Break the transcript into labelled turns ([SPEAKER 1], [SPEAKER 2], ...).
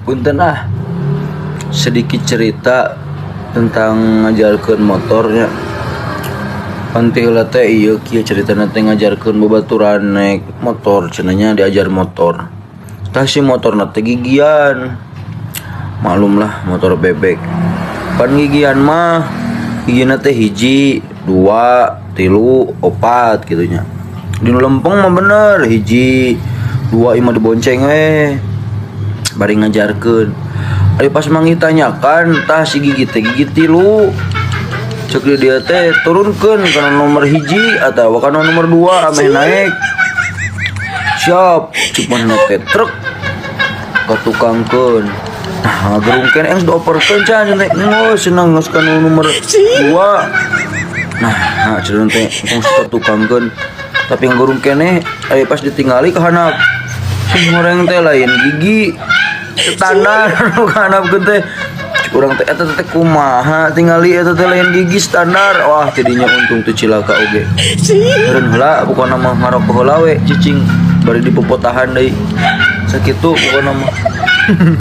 [SPEAKER 1] Punten ah, sedikit cerita tentang ngajarkeun motornya. Pan ti heula teh ieu kieu ceritana teh, ngajarkeun babaturan naik motor cenah nya, diajar motor. Tah, si motorna teh gigian. Maklum lah, motor bebek. Pan gigian mah gigina teh hiji, dua, tilu, opat gitu nya. Di nu lempeng mah bener hiji, dua, ima dibonceng we. Bari ngajarkeun. Ari pas manggih tanyakan, tah si gigi teh gigi tilu. Cek di dia teh turunkeun kana nomor hiji atau kana nomor dua ameh naik. Siap, cek mana teh truk katukangkeun. Nah, ngagerungkeun enggeus dioperkeun can teh geus cenah, geus kana nomor dua. Nah, nah cenah teh geus katukangkeun. Tapi ngagerung keneh, aya pas ditinggali ke handap. Sing goreng teh lain gigi standar nu kahandapkeun teh. Cek urang teh, eta teh kumaha tingali eta teh lain gigi standar. Wah, tidinya untung teu cilaka oge. Eureun heula pokona mah, ngarokok heula we cicing bari dipopotahan deui. Sakitu pokona mah.